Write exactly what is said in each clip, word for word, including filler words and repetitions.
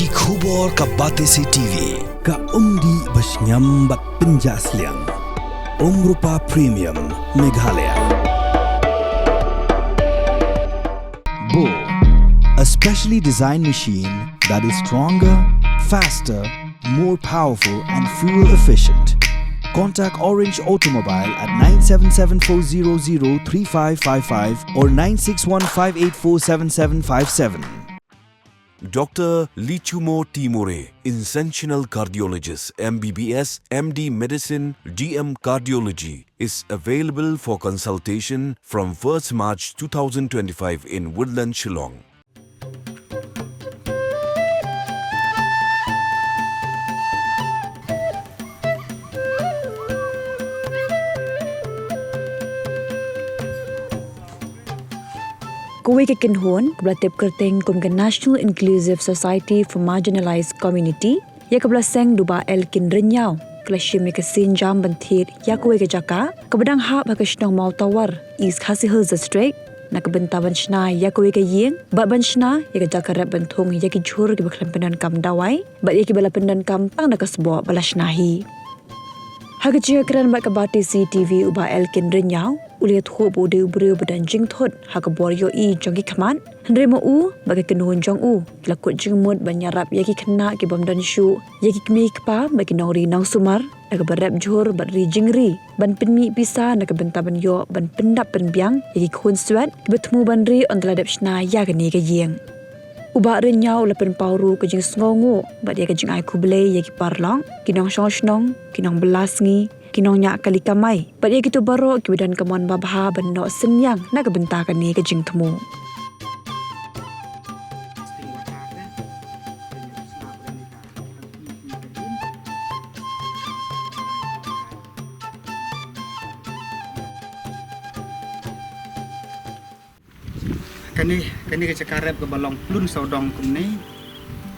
Ki khubor ka Batesi T V. Ka umdih ba shngiam bad pynjah sliang. Umrupa Premium, Meghalaya. Bo, a specially designed machine that is stronger, faster, more powerful and fuel efficient. Contact Orange Automobile at nine seven seven four zero zero three five five five or nine six one five eight four seven seven five seven. Doctor Lichumo Timore, interventional cardiologist, M B B S, M D medicine, D M cardiology, is available for consultation from first March two thousand twenty-five in Woodland, Shillong. Kawei ka kynhun kaba la tip kyrteng kum ka National Inclusive Society for Marginalized Community, ïa kaba la seng da u Bah Elkin Rynñiaw, ka la shim ïa ka sienjam ban thied ïa kawei ka jaka kaba dang hap ha ka shnong Mawtawar, East Khasi Hills District, na ka bynta ban shna ïa kawei ka ïing bad ban shna ïa ka jaka rep ban thung ïa ki jhur kiba khlem pyndonkam dawai bad ïa kiba la pyndonkam tang na ka sboh ba la shna hi. Ha ka jingïakren bad ka Batesi T V, u Bah Elkin Rynñiaw u la ïathuh ba u dei u briew ba don jingthut ha ka bor ïohi jong ki khmat, hynrei ma u bad ka kynhun jong u ki la kut jingmut ban ïarap ïa ki khynnah ki bym don shuh, ïa ki kmie ki kpa bad ki nongri nongsumar, da kaba rep jhur bad ri jingri ban pynmih pisa na ka bynta ban ïoh ban pyndap pynbiang ïa ki khun swet kiba thmu ban ri ynda la dep shna ïa kane ka ïing. U Bah Rynñiaw u la pynpaw ruh ka jingsngewnguh bad ïa ka jingai khublei ïa ki paralok, ki nongshong shnong, ki nongbylla sngi, ki nongñiah kali kamai bad ïa kito baroh kiba don ka mon babha ban noh synñiang na ka bynta kane ka jingthmu. Kane, kane ka jaka rep kaba long plun sawdong kumne.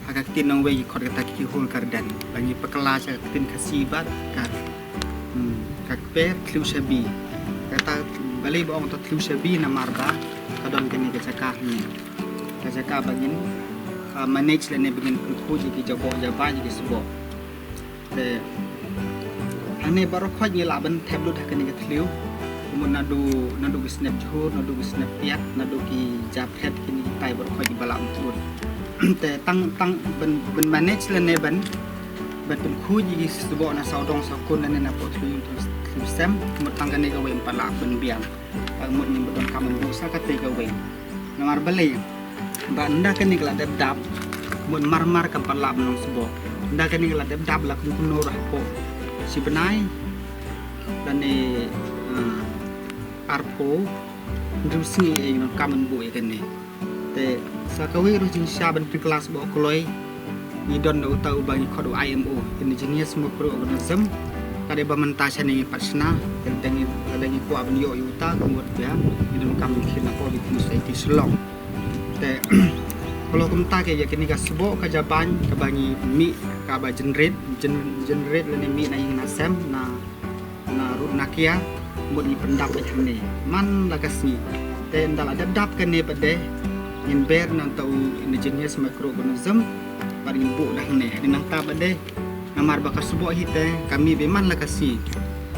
Ha ka ktien nongwei ki khot kata ki hole garden. Ba ngi bakla sha ka ktien Khasi bad ka, hmm, ka kper thliew shabi. Kata balei ba ong to thliew shabi namar ba ka don kane ka jaka hangne. Ka jaka ba ngin, ah, manage lane ba ngin pynkhuid ïa ki jaboh jabai ïa ki sboh. Te hangne baroh khoit ngi lah ban thep lut ha kane ka thliew. Kumno naduh, naduh ki snep jhur, naduh ki snep piat, naduh ki japhet, kine kitai baroh khoit ngi ba lah ban thep lut. Te tang, tang ban, ban manage lane ban, ban pynkhuid ïa ki sboh na sawdong sawkun lane na poh thliew, thliew sem, kumno tang kane kawei ym pat lah ban biang. Ka mut ngim pat donkam ban buh sa kata kawei. Namar balei? Ba ynda kane ka la dep dap, mut marmar kam pat lah ban long sboh. Ynda kane ka la dep dap la kum kumno ruh hapoh shi bnai lane, ah, arphew hynriew sngi ngi donkam ban buh ïa kane. Te sa kawei ruh jingshisha ban pynkylla sboh kloi. Ngi don da uta uba ngi khot u I M O, Indigenous Microorganism. Ka dei ba mynta shane ngim pat shna, te lada ngi, lada ngi kwah ban ïoh ïa uta, ka mut ba ngi donkam ban khie na Poultry Society Shillong. Te ka long kumta, ka ïa kane ka sboh ka jabieng kaba ngi mih, kaba generate, gen-, generate lane mih na ïing na sem, na na rud na kiar, mut ngi pyndap beit hangne man la ka sngi. Te ynda la dep dap kane pat de, ngin ber na uta u Indigenous Microorganism bad ngin buh da hangne. Hadien nangta pat de, namar ba ka sboh hi te ka mih beit man la ka sngi.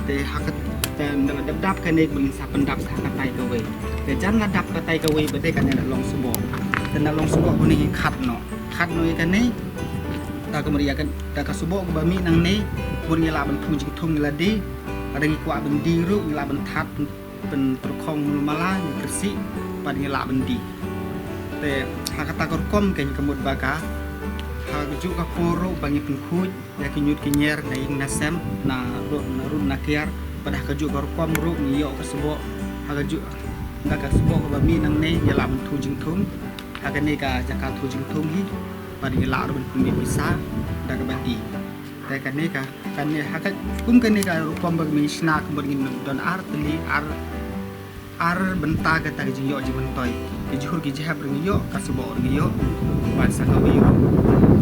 Te ha ka, te ynda la dep dap kane, mut ngin sa pyndap ha katai kawei. Te jan la dap katai kawei pat de, kane la long sboh. Te ynda long sboh, kane ngin khat noh. Khat noh ïa kane. Da ka mut ïa ka, da ka sboh kaba mih nangne, mut ngi lah ban thung jingthung ïa lade. Lada ngi kwah ban die ruh, ngi lah ban thad, pyn, pynpyrkhong mala, ngi kyrsih bad ngi lah ban die. Te ha kata ka rukom kein, ka mut ba ka, ha kajuh ka por ruh ba ngi pynkhuid ïa ki ñiut ki ñier na ïing na sem, na rud, na rud na kiar, bad ha kajuh ka rukom ruh ngi ïoh ka sboh, ha kajuh, da ka sboh kaba mih nangne, ngi lah ban thung jingthung ha kane ka jaka thung jingthung hi, bad ngi lah ruh ban pynmih pisa da kaba die. Te kane ka, kane ha ka, kum kane ka rukom ba ngi shna, ka mut ngin don ar tylli, ar, ar bynta kata ka jingïoh jingmyntoi. Ki jhur ki jhep ruh ngi ïoh, ka sboh ruh ngi ïoh. Bad sa kawei ruh,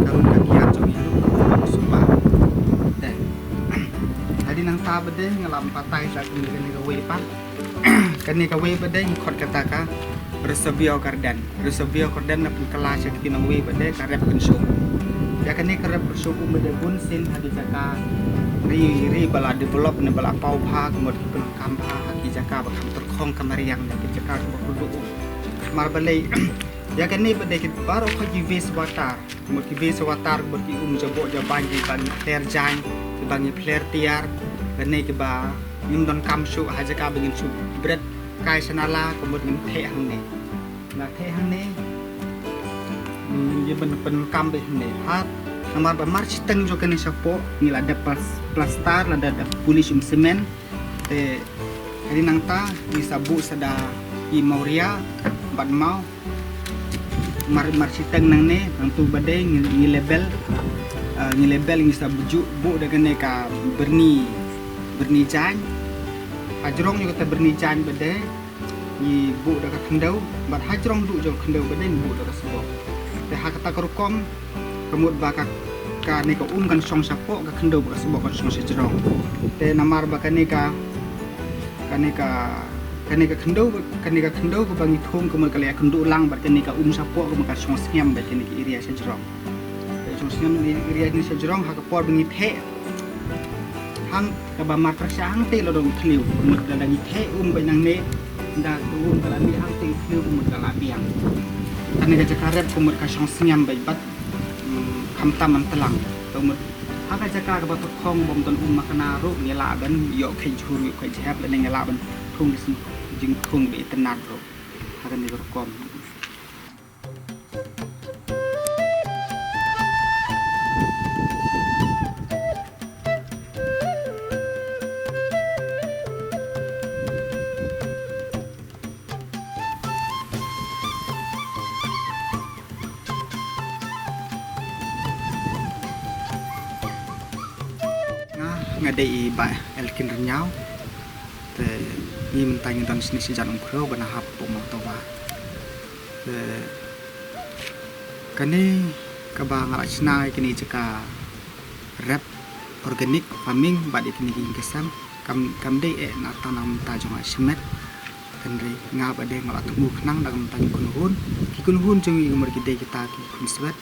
ka rud ka kiar jong ngi ruh ka sumar. Te hadien nangta pat de, nga lah ban batai sa kane kawei pat. Kane kawei pat de ngi khot kata ka Reservoir Garden. Reservoir Garden na pynkylla sha ki nongwei ba dei ka rep kynshum. Ïa kane ka rep kynshum um ba dei bun sien ha ki jaka ri ri ba la develop ne ba la paw bha ka mut ki pyndonkam bha ha ki jaka ba kham tyrkhong ka mariang ne ki jaka ba kyrduh um. Mar balei ïa kane ba dei ki baroh ki waste water. Mut ki base water, mut ki um jaboh jabain, ki ba ngi pler jaiñ, ki ba ngi pler tiar, lane ki ba ngim donkam shuh ha jaka ba ngin shu bret kai sha nala, ka mut ngin theh hangne. Nga theh hangne. Hmm, ngi ban pyndonkam beit hangne. Ha, namar ba mar shiteng jong kane shapoh, ngi la dep plas-, plaster, la dep, dep polish um cement. Te, kane nangta, ngi sa buh sa da i mawria, bad maw, mar, mar shiteng nangne, nangtu ba dei, ngi, ngi level, ah, ngi level, ngi sa buh, buh da kane ka byrni, byrni jaiñ. Hajrong jong kata byrni jaiñ ba dei, ngi buh da ka khyndew, bad hajrong duh jong ka khyndew ba dei, ngi buh da ka sboh. Te ha kata ka rukom, ka mut ba ka, kane ka um kan shong shapoh, ka khyndew bad ka sboh kan shong shajrong. Te namar ba kane ka, kane ka, kane ka khyndew, kane ka khyndew kaba ngi thung ka mut ka la ïakynduh lang bad kane ka um shapoh ka mut ka shong sngem bad kane ka area shajrong. Ka shong sngem area kane shajrong ha ka por ba ngi theh. Hang kaba mar pyrshah hangtei la don thliew, ka mut lada ngi theh um bad nangne, da ka um ka la mih hangtei thliew ka mut ka la biang. Kane ka jaka rep ka mut ka shong sngem bad bad, mm, khamtam man tlang. Ka mut ha ka jaka kaba tyrkhong bym don um makna ruh ngi lah ban ïoh kheit jhur ïoh kheit jhep lane ngi lah ban thung ki sing jingthung ba itynnad ruh. Ha kane ka rukom. Nga, nga dei i Bah Elkin Rynñiaw. Te ngi mynta ngi don shane sha Jan Umkhrew ba na hap hapoh Mawtawa. Te kane kaba nga la shna ïa kane jaka rep organic farming bad ïa kine ki ïing ki sem kam, kam dei eh na tang na ka bynta jong nga shimet. Hynrei nga ba dei nga la thmu khnang da ka bynta ki kynhun. Ki kynhun jong ngi ka mut ki dei kita ki khunswet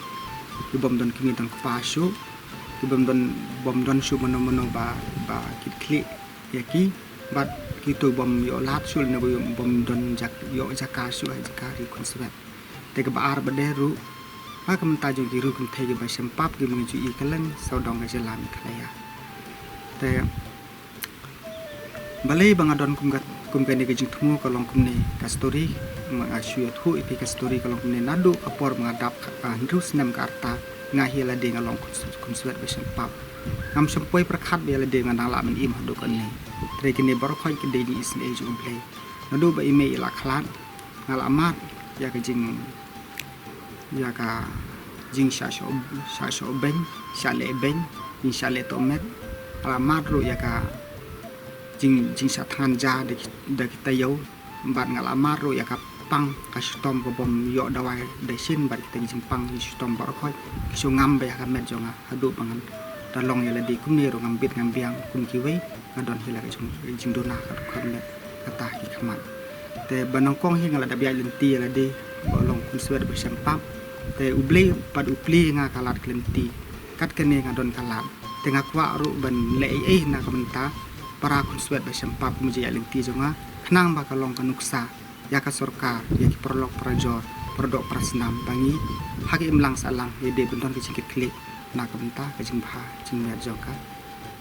ki bym don kmie don kpa shuh, ki bym don, bym don shuh mano mano ba, ba kit khlieh ïa ki. Bad kito bym ïoh lad shuh ne bym don jak, ïoh jaka shuh ha jaka ri khunswet. Te kaba ar ba dei ruh ha ka bynta jong ki riew kynthei kiba shem pap kiba ngi ju ïohi kylleng sawdong ka jylla Meghalaya. Te balei ba nga don kum ka, kum kane ka jingthmu ka long kumne ka story, ma nga shu ïathuh ïa phi ka story ka long kumne naduh ka por ba nga dap ka, ka hynriew snem ka rta nga hi ïa lade nga long khun, khunswet ba shem pap. Ngam shym poi pyrkhat ba ïa lade nga dang lah ban im haduh kane. Te kine baroh khoit ki dei jong i sngewbha jong U Blei. Naduh ba i mei i la khlad nga la mad ïa ka jing, ïa ka jingshah shoh, shah shoh beiñ, shah leh beiñ, jingshah leh tohmet. Nga la mad ruh ïa ka jing, jingshah thngan ja da ki, da ki taïew. Bad nga la mad ruh ïa ka pang ka shitom ka bym ïoh dawai da shin bad kita ki jingpang ki shitom baroh khoit ki shu ngam beit ha ka met jong nga haduh ba ngan da long ïa lade kumne ruh ngam bit ngam biang kum kiwei. Nga don hi la ka jing, jingduna ka dkhot met kata ki khmat. Te ba nyngkong hi nga la dep ïaid lynti ïa lade ba long khunswet ba shem pap. Te U Blei pat u plie nga ka lad ka lynti. Kat kane nga don ka lad te nga kwah ruh ban leh ei ei na ka bynta para khunswet ba shem pap kum jingïaid lynti jong nga khnang ba ka long ka nuksa ïa ka sorkar, ïa ki paralok parajor, paradoh parasnam ba ngi ha ka imlang sahlang ïa dei ban don ka jingkitkhlieh na ka bynta ka jingbha jingmiat jong ka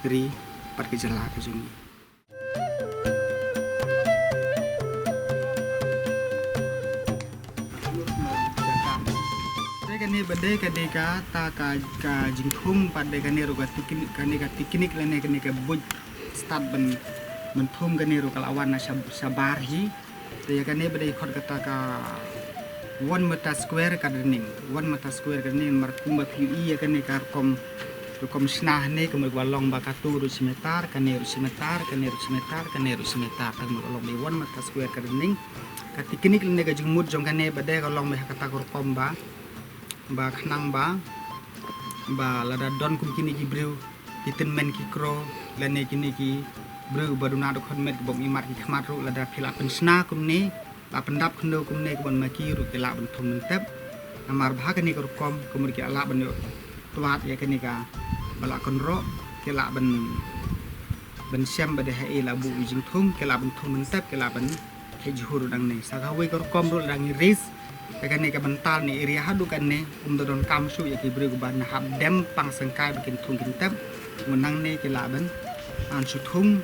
ri bad ka jylla ka jong ngi. Te kane ba dei ka dei kata ka, ka jingthung pat dei kane ruh ka teknik, kane ka teknik lane kane ka buit stad ban, ban thung kane ruh ka la wan na sha, shabar hi. Te ïa kane ba dei khot kata ka one meter square gardening. One meter square gardening mar kumba phi ïohi ïa kane ka rukom, rukom shna hangne ka mut ba long ba katu ruh shi meter, kane ruh shi meter, kane ruh shi meter, kane ruh shi meter. Te ka mut ba long ba one meter square gardening. Ka teknik lane ka jingmut jong kane ba dei ka long ba ha kata ka rukom ba, ba khnang ba, ba lada don kum kine ki briew ki tymmen ki kro lane kine ki briew ba duna dkhot met ki bym i mat ki khmat ruh lada phi la pynshna kumne La pyndap khyndew kumne ka ban ma ki ruh ki lah ban thung ban tep. Namar ba ha kane ka rukom ka mut ki lah ban ïoh twad ïa kane kaba la kynroh, ki lah ban ban shem ba dei ha i la buh i jingthung, ki lah ban thung ban tep, ki lah ban heh jhur dang ne. Sa kawei ka rukom ruh la dang i ris. Te kane ka bynta ne area haduh kane um da donkam shuh ïa ki briew kiba na hap dem pang sengkai ba kin thung kin tep. Ngun nangne ki lah ban an shu thung,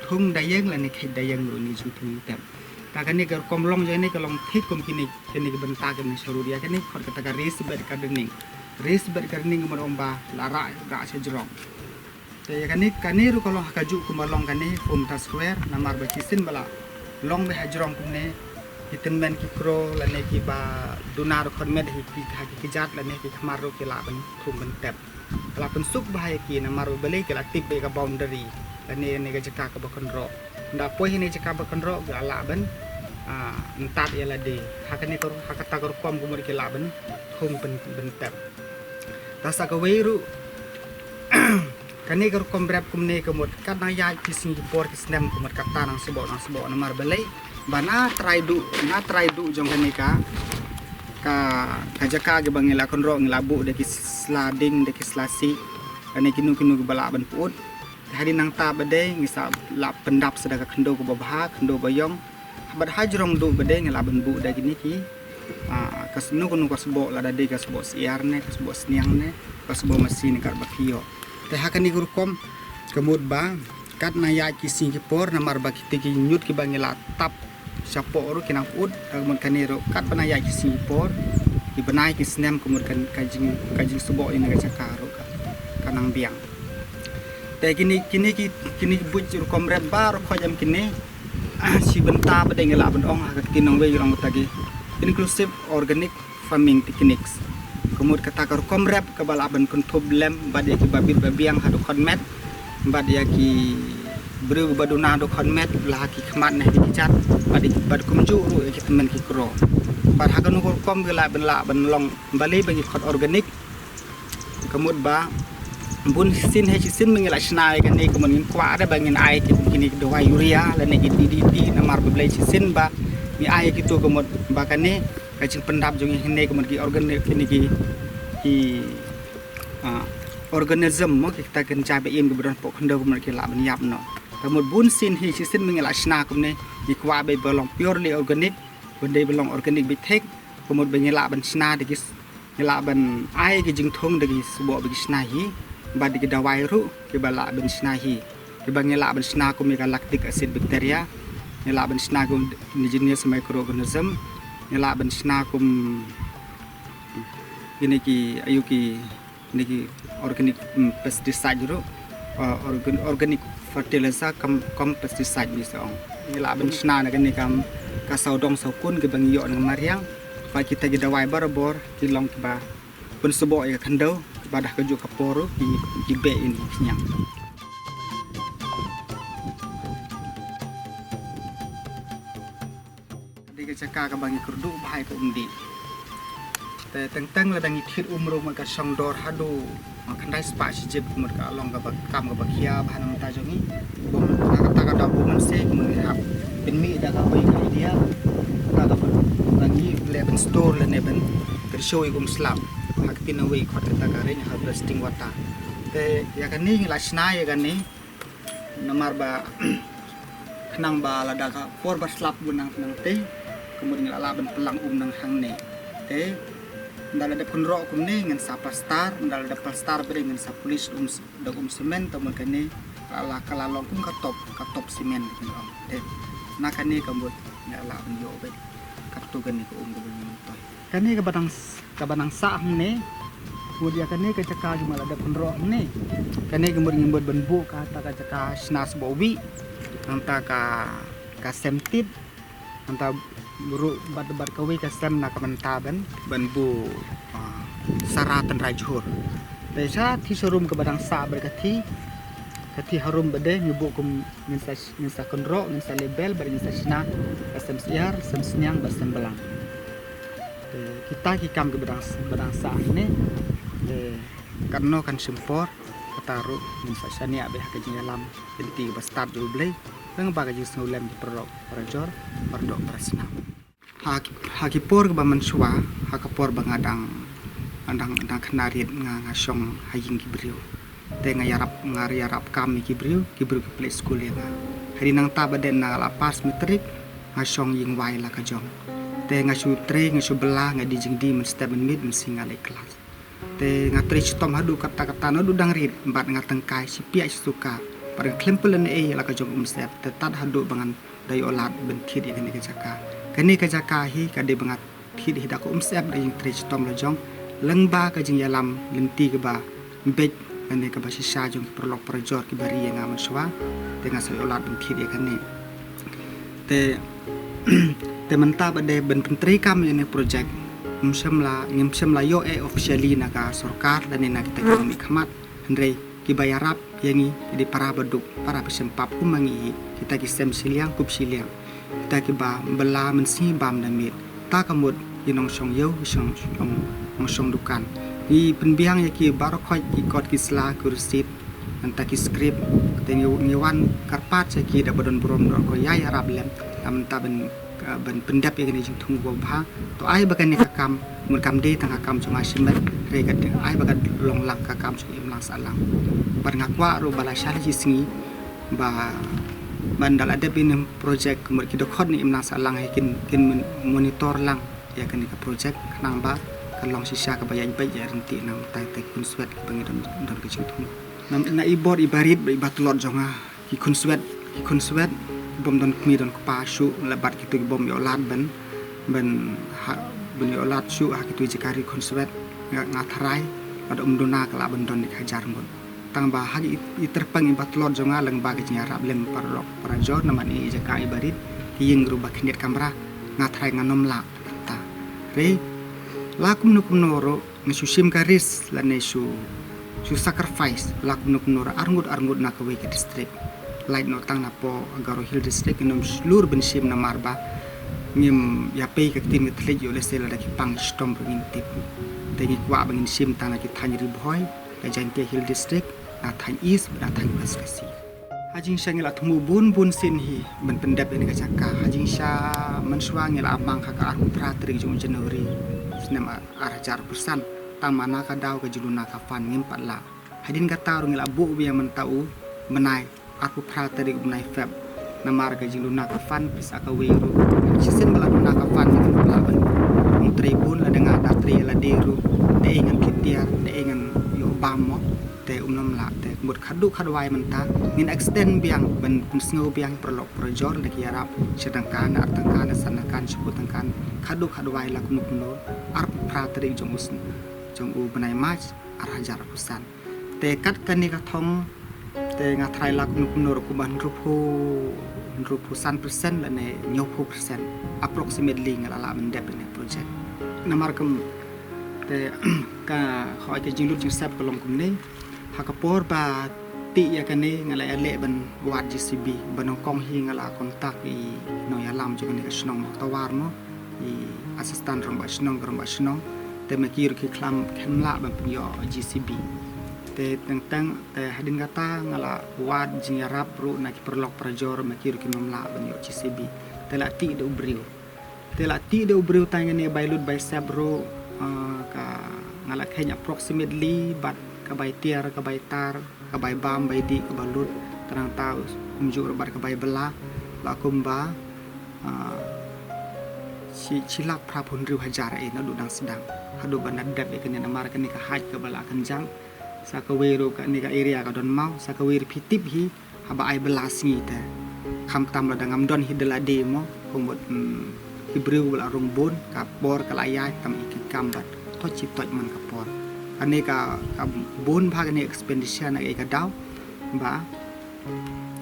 thung da ïeng lane khet da ïeng ruh ne jingthung tep. Ta kane ka rukom long jane ka long thik kum kine, kine ki bynta kine sha ruh ïa kane khot kata ka raised bed gardening. Raised bed gardening ka mut ong ba la rah, rah sha jrong. Te ïa kane, kane ruh ka long ha kajuh kumba long kane Umta Square namar ba shisien ba la long beit ha jrong kumne ki tymmen ki kro lane kiba duna ruh khot met ha ki, ha ki kjat lane ki khmar ruh ki lah ban thung ban tep. Ka la pynsuk bha ïa ki namar ba balei ki la tip beit ka boundary lane ne ka jaka kaba kynroh. Nda poi ha ne jaka ba kynroh ki la lah ban, ah, ntat ïa lade. Ha kane ka ru-, ha kata ka rukom ka mut ki lah ban thung ban, ban tep. Ta sa kawei ruh kane ka rukom rep kumne ka mut kat nang ïaid ki sngi ki por ki snem ka mut kata nang sboh nang sboh namar balei ba na trai duh, na trai duh jong kane ka, ka, ka jaka kiba ngi la kynroh ngi la buh da ki sla ding da ki sla sih. Kane kino kino kiba lah ban put. Te hadien nangta ba dei ngi sa lah pyndap sa da ka khyndew kaba bha, khyndew ba ïong. Bad ha jrong duh ba dei ngi lah ban buh da kine ki, ah, ka snoh kano ka sboh, lada dei ka sboh syiar ne, ka sboh sniang ne, ka sboh masi ne, katba ki ïoh. Te ha kane ka rukom ka mut ba kat nang ïaid ki sngi ki por namar ba kite ki ñiut kiba ngi la tap shapoh ruh ki nang put, ka mut kane ruh kat ba nang ïaid ki sngi ki por, ki bnai ki snem ka mut ka, ka jing, ka jingsboh ïa kane ka jaka ruh ka, ka nang biang. Te kine, kine ki, kine ki buit rukom rep baroh khoit em kine, shi bynta ba dei ngi lah ban ong ha ka ktien nongwei ngi ong kata ki inclusive organic farming techniques. Ka mut kata ka rukom rep kaba lah ban kynthup lem bad ïa kiba bit ba biang haduh khot met bad ïa ki briew ba duna haduh khot met la ha ki khmat ne ha ki kjat bad ïa ki, bad kumjuh ruh ïa ki tymmen ki kro. Bad ha kano ka rukom ki lah ban, lah ban long balei ba ngi khot organic. Ka mut ba bun sien hi shisien ba ngi la shna ïa kane ka mut ngin kwah re ba ngin ai ki, kine ki dawai urea lane ki D D T namar ba balei shisien ba ngi ai ïa kito ka mut ba kane ka jingpyndap jong ngi hynne ka mut ki organ, kine ki, ki, ah, organism mo, kita ki kynja ba im kiba don hapoh khyndew ka mut ki lah ban ïap noh. Ka mut bun sien hi shisien ba ngi la shna kumne ngi kwah ba, ba long purely organic, ba dei ba long organic beit thik, ka mut ba ngi lah ban shna da ki ngi lah ban ai ki jingthung da ki sboh ba ki shna hi bad da ki dawai ruh kiba lah ban shna hi, kiba ngi lah ban shna kum ïa ka lactic acid bacteria, ngi lah ban shna kum indigenous microorganism, ngi lah ban shna kum kine ki, ayu ki, kine ki organic, mm, pesticide ruh, uh, organ-, organic fertilizer cum, cum pesticide ngi sa ong. Ngi lah ban shna na kane kam ka sawdong sawkun kiba ngi ïoh na ka mariang. Ba kita ki dawai barabor ki long kiba pynsboh ïa ka khyndew, ba da kajuh ka por ruh ki, ki beh ïa kine ki khñiang. Dei ka jaka kaba ngi kyrduh bha ïa ka umdih. Te teng teng lada ngi thied um ruh mut ka shong dor haduh, ah, khyndai spah shi jip mut ka long kaba kam kaba khia bha na ka bynta jong ngi. Bad na kata ka daw bun mynsiem mut ngi hap pynmih da kawei ka idea, kata kaba ngi leh ban store lane ban kyrsiew ïa ka umslap. Ha ka ktien nongwei khot kata ka rain harvesting water. Te ïa kane ngi la shna ïa kane namar ba khnang ba lada ka por ba slap bun nang, nangtei, ka mut ngi la lah ban pynlang um nang hangne. Te ynda la dep kynroh kumne ngin sa plaster, ynda la dep plaster ba dei ngin sa polish um s-, da um cement, te mut kane ka la, ka la long kum ka top, ka top cement kane. Te na kane ka mut ngi la lah ban ïoh beit katto katne ka um kaba ngi myntoi. Kane kaba dang s-, kaba dang sah hangne. Mut ïa kane ka jaka ki mut la dep kynroh hangne. Kane ka mut ngi mut ban buh kata ka jaka shna sboh wih. Nangta ka, ka sem tit. Nangta ruh bad, bad kawei ka sem na ka bynta ban, ban buh, ah, sara tynrai jhur. Te sha thie sha rum kaba dang sah bad ka thie, ka thie harum ba dei ngi buh kum ngin sa, ngin sa kynroh, ngin sa label, bad ngin sa shna ka sem syiar, sem sniang, bad sem blang. Te kita ki kam kiba dang, ba dang sah hangne. Te katno kan shim por, kata ruh ngin sa shaniah beit ha ka jingïalam lynti ba stad jong U Blei. Tang ba ka jingsngewlem ki paralok parajor, paradoh parasnam. Ha ki, ha ki por kaba mynshuwa, ha ka por ba nga dang, nga dang, dang khynnah rit nga, nga shong ha ïing ki briew. Te nga ïarap, nga ïarap kam ïa ki briew, ki briew ki plie skul ïa nga. Hadien nangta ba dei nga la pass matric, nga shong ïing wai la ka jong. Te nga shu trei, nga shu bylla, nga die jingdie mynstep mynmiet, mynsngi nga leit klas. Te nga trei shitom haduh katta katta naduh dang rit, bad nga tyngkai shi piah shi suka. Bad nga khlem pynlong ei ei la ka jong u Mynsiem, te tad haduh ba ngan da ïoh lad ban thied ïa kane ka jaka. Kane ka jaka hi ka dei ba nga thied hi da ka Mynsiem da ïing trei shitom la jong. Lyngba ka jingïalam lynti kaba beit, kane kaba shisha jong ki paralok parajor kiba ri ïa nga mynshuwa. Te nga sa ïoh lad ban thied ïa kane. Te, te mynta ba dei ban pyntreikam ïa kane project, ngim shym la, ngim shym la ïoh ei officially na ka sorkar lane na kita ki nongmihkhmat. Hynrei kiba ïarap ïa ngi ki dei para baduk, para ba sngewbha kum ma ngi hi, kita ki sem shiliang kup shiliang, kita kiba bylla mynsngi bam da miet. Ta ka mut ki nongshong ïew, ki shong, shong, nongshong dukan. Ngi pynbiang ïa ki baroh khoit, ki kot ki sla, ki receipt, nangta ki script. Te ngi, ngi wan kyrpad sha ki da ba don burom, da ba ïarap lem, namar ban, ban pyndep ïa kane ka jingthmu ba bha. To ai ba kane ka kam, mut kam dei tang ka kam jong nga shimet, hynrei ka dei, ai ba ka long lang ka kam jong imlang sahlang. Bad nga kwah ruh ba lashai shisngi ba, ban da la dep ïa kane ka project, mut ki dkhot na imlang sahlang hi kin, kin mon-, monitor lang ïa kane ka project, khnang ba kan long shisha kaba ïaid beit ïaid ryntih, namar ba ki khunswet kiba ngi don, don ka jingthmu. Na, na i bor i barit bad i batlot jong nga, ki khunswet, ki khunswet bym don kmie don kpa shuh, la bad kito ki bym ïoh lad ban, ban ha, ban ïoh lad shuh ha kito ki jaka ri khunswet, nga, nga tharai lada ym duna ka lah ban don ïa ka hajar ngut. Tang ba ha i, i tyrpeng i batlot jong nga lyngba ka jingïarap lem paralok parajor, namar i jaka i barit, ki ïing ruh ba khyndiat kamra, nga tharai ngan ym lah. Ta. Hynrei la kumno kumno ruh, nga shu shim ka risk lane shu, shu sacrifice, la kumno kumno ruh arngut arngut na kawei ka district. Lait noh tang na poh Garo Hill District, ngin ym shlur ban shim namar ba ngim ïa pei ka ktien ka thylliej ïoh lehse lada ki pang shitom ruh ngim tip. Te ngi kwah ba ngin shim tang na ki thaiñ Ri Bhoi, ka Jaintia Hill District, na thaiñ East bad na thaiñ West Khasi. Ha jingshisha ngi la thmu bun bun sien hi ban pyndep ïa kane ka jaka. Ha jingshisha mynshuwa ngi la ap mang ha ka arphew phra tarik jong u January snem ar, ar hajar arphew san. Tang ma na ka daw ka jingduna ka fund ngim pat lah. Hadien kata ruh ngi la buh biang mynta u bnai arphew phra tarik u bnai Feb. Namar ka jingduna ka fund pisa kawei ruh. Shisien ba la duna ka fund ngim pat lah ban ong trei bun, lada nga da trei lade ruh, da ei ngan kit tiar, da ei ngan ïoh bam mo. Te um nym lah, te mut khadduh khadwai mynta ngin extend biang ban pynsngew biang paralok parajor da ki ïarap shi tyngka, na ar tyngka, na san tyngka, na shiphew tyngka, khadduh khadwai la kumno kumno, arphew phra tarik jong u sn-, jong u bnai March ar hajar arphew san. Te kat kane ka thong te nga tharai la kumno kumno ruh kumba hynriewphew, hynriewphew san percent lane hynñiewphew percent approximately nga la lah ban dep ïa kane ka project. Namar kum te ka hoi ka jinglut jingsep ka long kumne. Ha ka por ba tih ïa kane nga la ïaleh ban wad J C B, ba nyngkong hi nga la contact ïa i nongïalam jong kane ka shnong Baktawar mo, i assistant rangbah shnong, rangbah shnong. Te ma ki ruh ki khlem, khlem lah ban pynïoh J C B. Te teng teng, te hadien kata nga la wad jingïarap ruh na ki paralok parajor, ma ki ruh kim lah ban ïoh J C B. Te la tih da u briew. Te la tih da u briew tang ïa kane bai lut bai sep ruh, ah, ka nga la kheiñ approximately bad ka bai tiar, ka bai tar, ka bai bam, bai dih, ka ba lut, te nangta kumjuh ruh bad ka bai bylla, la kumba, ah, shi, shi lak phra phew hynriew hajar eh naduh dang sdang haduh ba nga dep ïa kane, namar kane ka haj kaba la kynjang. Sa kawei ruh kane ka area ka don maw, sa kawei ruh phi tip hi, haba ai bylla sngi te, khamtam lada ngam don hi da lade mo, kumba, hmm, ki briew ba la rung bun, ka por ka la ïaid tam ïa ki kam bad toch shi toch man ka por. Kane ka, ka bun bha kane expenditure na ka daw ba,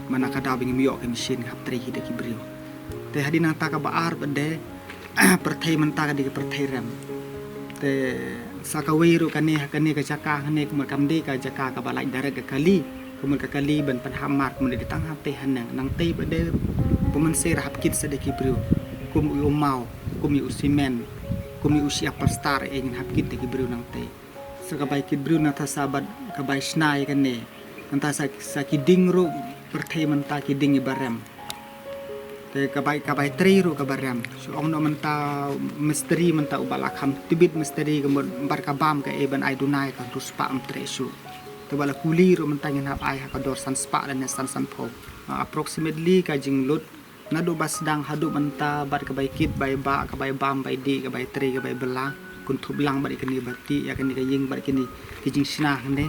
ma na ka daw ba ngim ïoh ka machine hap trei hi da ki briew. Te hadien nangta kaba ar pat de, pyrthei mynta ka dei ka pyrthei rem. Te sa kawei ruh kane, kane ka jaka, kane kumba kam dei ka jaka kaba lait direct ka kali, kumba ka kali ban pynhap mar, kumba dei tang hangtei haneng. Nangtei pat de ba mynsiem hap kit sa da ki briew. Kum ïa u maw, kum ïa u cement, kum ïa u shi apar star eh ngin hap kit da ki briew nangtei. Sa ka bai kit briew nangta sa bad ka bai shna ïa kane. Nangta sa, sa ki dieng ruh pyrthei mynta ki dieng iba rem. Te ka bai, ka bai trei ruh kaba rem. Shu ong noh mynta mistri mynta uba la kham tbit mistri ka mut bad ka bam ka e ban ai duna ïa ka hynriew spah ym trei shuh. Te ba la kuli ruh mynta ngin hap ai ha ka dor san spah lane san sanphew. Ah, approximately ka jinglut naduh ba sdang haduh mynta bad ka bai kit bai bah, ka bai bam bai dih, ka bai trei, ka bai bylla, kynthup lang bad ïa kane ba tih, ïa kane ka ïing bad kine ki jingshna hangne.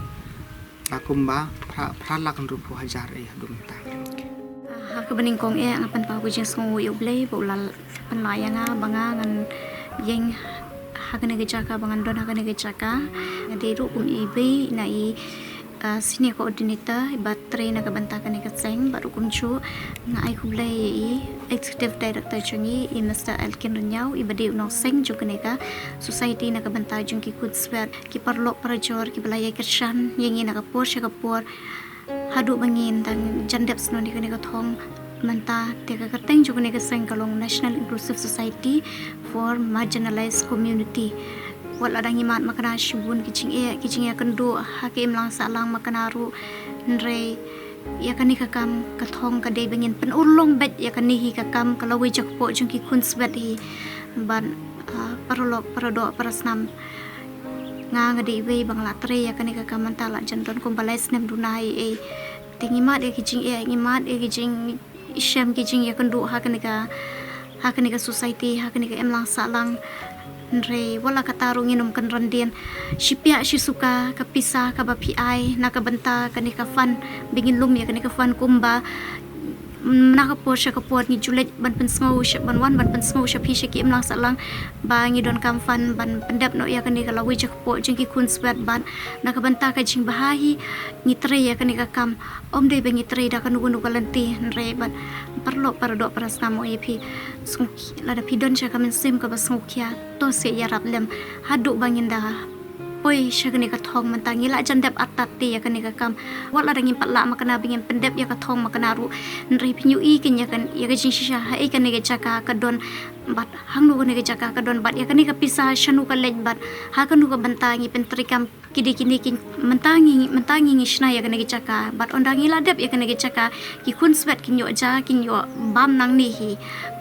Ka kumba phra, phra lak hynriewphew hajar eh haduh mynta. Ah, ha kaba nyngkong eh nga pynpaw ka jingsngew ïa U Blei ba u la pynlah ïa nga ba nga ngan ïeng ha kane ka jaka, ba ngan don ha kane ka jaka. Nga dei ruh kum iwei na i, ah, senior coordinator iba trei na ka bynta kane ka seng, bad ruh kumjuh nga ai khublei ïa i Executive Director jong ngi, i Mister Elkin Rynñiaw, iba dei u nongseng jong kane ka society na ka bynta jong ki khunswet, ki paralok parajor kiba la ïai kyrshan ïa ngi na ka por sha ka por haduh ba ngin dang jan dep snoh ïa kane ka thong mynta. Te ka kyrteng jong kane ka seng ka long National Inclusive Society for Marginalized Community. Wat la dang ïa mad makna shibun ki jingeh, ki jingïakynduh ha ka imlang sahlang makna ruh, hynrei ïa kane ka kam ka thong ka dei ba ngin pynurlong beit ïa kane hi ka kam ka lawei jakpoh jong ki khunswet hi. Bad, ah, paralok paradoh parasnam, nga nga dei iwei ba nga la trei ïa kane ka kam mynta la jan don kumba lai snem duna hi eh. Te ngi mad ïa ki jingeh, ngi mad ïa ki jing, i shem ki jingïakynduh ha kane ka, ha kane ka society, ha kane ka imlang sahlang. Hynrei wat la katta ruh ngin ym kynran dien. Shi piah shi suka ka pisa kaba phi ai na ka bynta kane ka fund, ba ngin lum ïa kane ka fund kumba, mm, na ka por sha ka por ngi ju leit ban pynsngew sha, ban wan ban pynsngew sha phi sha ki imlang sahlang ba ngi donkam fund ban pyndep noh ïa kane ka lawei jakpoh jong ki khunswet, bad na ka bynta ka jingbha hi ngi trei ïa kane ka kam. Ym dei ba ngi trei da kano kano ka lynti, hynrei bad paralok paradoh parasnam, ïa phi sngewkhia, lada phi don sha ka mynsiem kaba sngewkhia, to sa ïarap lem haduh ba ngin da poi sha kane ka thong mynta. Ngi la jan dep artat te ïa kane ka kam. Wat la dang ngim pat lah makna ba ngin pyndep ïa ka thong makna ruh, hynrei phin ïohi kein ïa ka, ïa ka jingshisha, haei kane ka jaka ka don, bad hangno kane ka jaka ka don, bad ïa kane ka pisa shano ka leit, bad ha kano ka bynta ngi pyntreikam. Ki dei kine ki, mynta ngi, mynta ngi ngi shna ïa kane ka jaka, bad ynda ngi la dep ïa kane ka jaka, ki khunswet kin ïoh ja, kin ïoh bam nangne hi.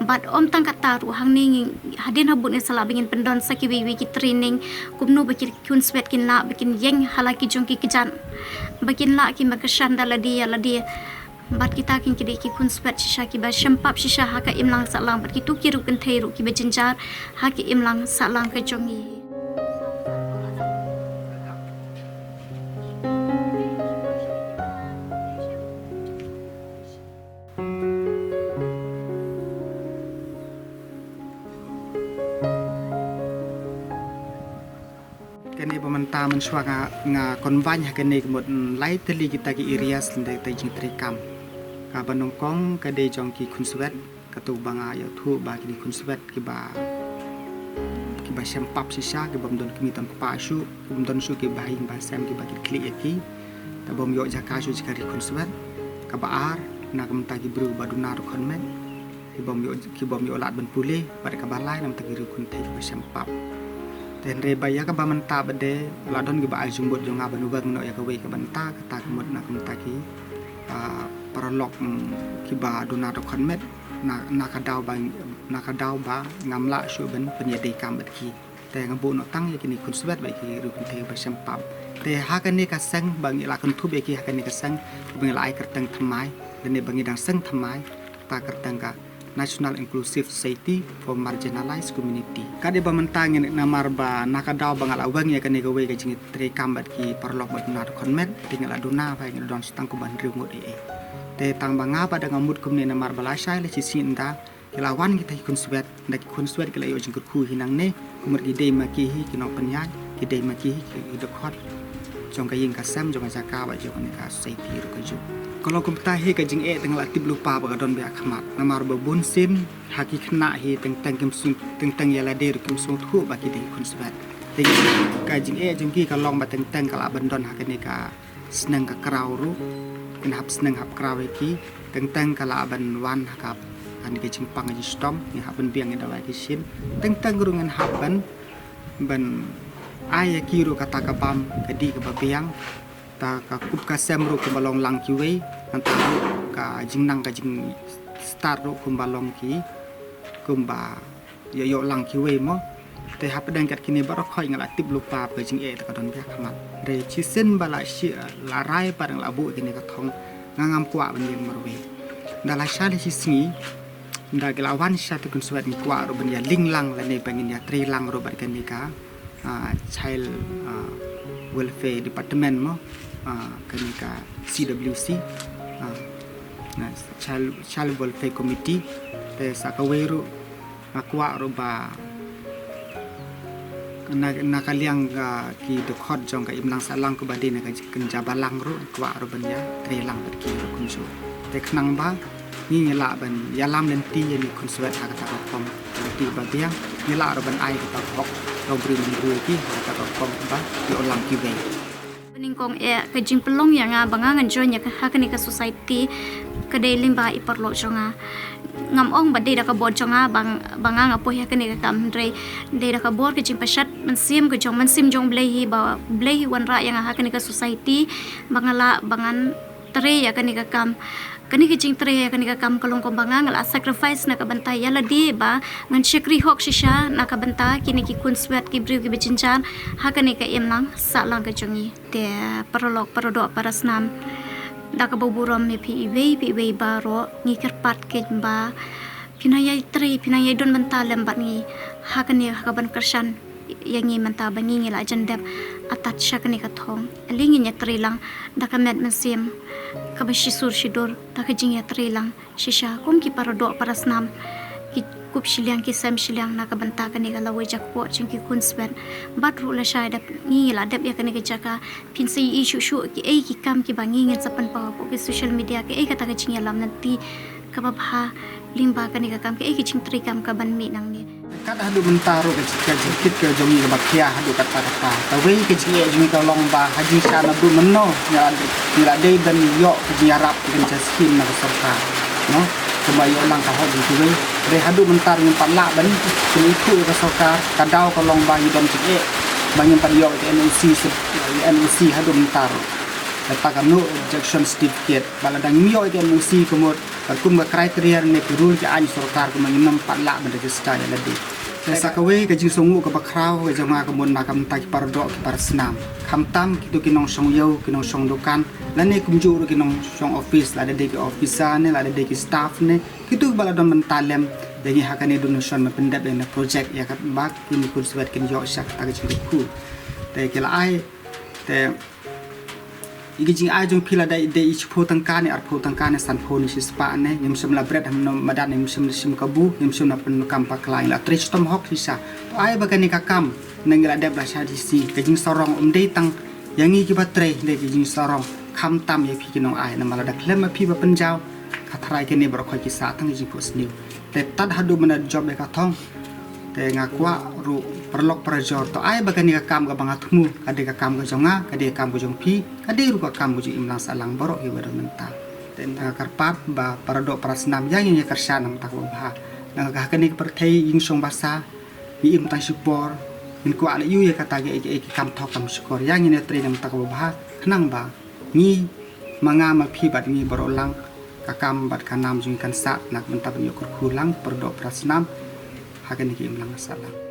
Bad ym tang katta ruh, hangne ngi, hadien habud ngi sa lah ba ngin pyndon sa kiwei wei ki training, kumno ba ki khunswet kin lah ba kin ïeng ha la ki jong ki kjat, ba kin lah kin ba kyrshan da lade ïa lade. Bad kita kin ki dei ki khunswet shisha kiba shem pap shisha ha ka imlang sahlang, bad kito ki riew kynthei ruh kiba jynjar ha ka imlang sahlang ka jong ngi. Kane ba mynta mynshuwa nga, nga convene ha kane ka mut, mm, lai tylli kita ki areas lynda kita ki jingtreikam. Kaba nyngkong ka dei jong ki khunswet, kato ba nga ïathuh ba kine khunswet kiba, kiba shem pap shisha, kibym don kmie don kpa shuh, kibym don shuh ki bahaïing bahasem kiba kit khlieh ïa ki. Te bym ïoh jaka shuh jaka ri khunswet. Kaba ar, na ka bynta ki briew ba duna rukhon met, kibym ïoh, kibym ïoh lad ban pule, bad kaba lai na ka bynta ki riew kynthei kiba shem pap. Te hynrei ba ïa kaba mynta ba dei, la don kiba ai jingmut jong nga ban weng noh ïa kawei ka bynta, kata ka mut na ka bynta ki, ah, paralok, mm, kiba duna rukhon met, na, na ka daw ba, na ka daw ba ngam lah shuh ban pynïadei kam bad ki. Te nga buh noh tang ïa kine khunswet bad ki riew kynthei ba shem pap. Te ha kane ka seng ba ngi la kynthup ïa ki ha kane ka seng, ba ngi la ai kyrteng thymmai, lane ba ngi dang seng thymmai, kata kyrteng ka National Inclusive Society for Marginalized Community. Ka dei ba mynta ngin, namar ba na ka daw ba nga la weng ïa kane kawei ka jingtreikam bad ki paralok ba duna rukhon met, te ngi la duna ba ngi la don sa tang kumba hynriew ngut ei ei. Te tang ba nga pat da nga mut kumne namar ba lashai lashisien da ki la wan kita ki khunswet, da ki khunswet ki la ïoh jingkyrkhu hi nangne, ka mut ki dei ma ki hi ki nongpynïaid, ki dei ma ki hi ki dkhot jong ka ïing ka sem, jong ka jaka bad jong kane ka society ruh kajuh. Ka long kumta hi ka jingeh te nga la tip lypa ba ka don beit ha khmat. Namar ba bunsien ha ki khynnah hi teng teng kim sngewthuh, teng teng ïa lade ruh kim sngewthuh ba ki dei khunswet. Te ka jingeh jong ki ka long ba teng teng ka lah ban don ha kane ka sneng ka kraw ruh, ngin hap sneng hap kraw ïa ki, teng teng ka lah ban wan ha ka, kane ka jingpang ka jingshitom, ngin hap ban biang ïa dawai ki shin, teng teng ruh ngin hap ban, ban ai ïa ki ruh kata ka bam ka dih kaba biang, ta ka kup ka sem ruh kaba long lang kiwei, nangta ruh ka jingnang ka jing start ruh kumba long ki, kumba ïoh, ïoh lang kiwei mo. Te hapdeng kat kine baroh khoit nga la tip lypa ba ka jingeh te ka don biang khmat. Hynrei shisien ba la shi, la rai pat nga la buh kine ka thong, nga ngam kwah ban ïeng marwei. Nda la sha la shi sngi, nda ki la wan sha te khunswet ngi kwah ruh ban ïa link lang lane ba ngin ïa trei lang ruh bad kane ka, ah, child, ah, welfare department mo, ah, kane ka C W C, ah, na child, child welfare committee. Te sa kawei ruh nga kwah ruh ba na, na ka liang ka ki dkhot jong ka imlang sahlang kaba dei na ka kynja balang ruh nga kwah ruh ban ïa trei lang bad ki ruh kumjuh. Te khnang ba ngi ngi lah ban ïalam lynti ïa ngi khunswet ha kata ka rukom lynti ba biang, ngi lah ruh ban ai kata ka hok ka briew mynta ki ha kata ka rukom ba ïoh lang kiwei. Banyngkong eh ka jingpynlong ïa nga ba nga ngan join ïa ka ha kane ka society ka dei lyngba i paralok jong nga. Ngam ong ba dei da ka bor jong nga ba nga nga poi ha kane ka kam, hynrei dei da ka bor ka jingpashat mynsiem ka jong mynsiem jong Blei hi ba Blei hi wanrah ïa nga ha kane ka society ba nga lah ba ngan trei ïa kane ka kam. Kane ka jingtrei ïa kane ka kam ka long kumba nga nga la sacrifice na ka bynta ïa lade ba ngan shakri hok shisha na ka bynta kine ki khunswet ki briew kiba jynjar ha kane ka imlang sahlang ka jong ngi. Te paralok paradoh parasnam, da kaba burom ïa phi iwei pa iwei baroh, ngi kyrpad keiñ ba phin nang ïai trei, phin nang ïai don bynta lem bad ngi ha kane ha kaban kyrshan ïa ngi mynta ba ngi ngi la jan dep attach sha kane ka thong. Ale ngin ïatrei lang da ka met mynsiem kaba shisur shidur, da ka jingïatrei lang shisha kum ki paradoh parasnam, ki kup shiliang ki sem shiliang na ka bynta kane ka lawei jakpoh jong ki khunswet. Bad ruh lashai da ngi la dep ïa kane ka jaka, phin sa ïohi shuh shuh kiei ki kam kiba ngi ngin sa pynpaw hapoh ki social media, kiei kata ka jingïalam lynti kaba bha lyngba kane ka kam, kiei ki jingtrei kam kaban mih nangne. Kat haduh mynta ruh ka jingkit ka jong ngi kaba khia haduh katta katta. Kawei ka jingeh jong ngi ka long ba ha jingshah naduh mynno ngi la dei, ngi la dei ban ïoh ka jingïarap ka jingshah skim na ka sorkar, no? Kumba ïoh lang ka hok jong kiwei. Hynrei haduh mynta ruh ngim pat lah ban pynithuh ïa ka sorkar ka daw ka long ba ngi don jingeh ba ngim pat ïoh ka N O C, N O C haduh mynta ruh. Kata ka no objection certificate ba lada ngim ïoh ka N O C ka mut katkum ka criteria ne ki rule ki aiñ sorkar kumba ngim pat lah ban register ïa lade. Te sa kawei ka jingsngewnguh kaba khraw ka jong nga ka mut na ka bynta ki paradoh ki parasnam, khamtam kito ki nongshong ïew, ki nongshong dukan, lane kumjuh ruh ki nongshong office, lada dei ki officer ne lada dei ki staff ne, kito kiba la don bynta lem ïa ngi ha kane donation ban pyndep ïa kane project ïa kaba kine khunswet kin ïoh sha kata ka jingkyrkhu. Te ki la ai, te ïa ka jingai jong phi lada dei i shiphew tyngka ne arphew tyngka ne sanphew ne shispah ne, ngim shym la bret, ngim shym la madan, ngim shym la shim kabu, ngim shym la pyndonkam pakla, ngi la trei shitom hok shisha. To ai ba kane ka kam nang ngi la dep lashai shi sngi, ka jingsarong ym dei tang ïa ngi kiba trei, dei ka jingsarong khamtam ïa phi ki nongai, namar lada khlem ma phi ba pynjaw, ka tharai kine baroh khoit ki sah tang ka jingphohsniew. Te tad haduh mynta jop ïa ka thong. Te nga kwah ruh paralok parajor, to ai ba kane ka kam kaba nga thmu ka dei ka kam ka jong nga, ka dei ka kam ka jong phi, ka dei ruh ka kam ka jong imlang sahlang baroh kiba don mynta. Te nga kyrpad ba paradoh parasnam ïa ngin ïa kyrshan na ka bynta kaba bha. Na ka ha kane ka pyrthei ïing shong basa ngi im tang shipor, ngin kwah leh ïa kata kiei kiei ki kam thok kam shukor, ïa ngin ïa trei na ka bynta kaba bha khnang ba ngi, ma nga ma phi bad ngi baroh lang, ka kam bad ka nam jong ngi kan sah na ka bynta ban ïoh kyrkhu lang ki paradoh parasnam ha kane ka imlang sahlang.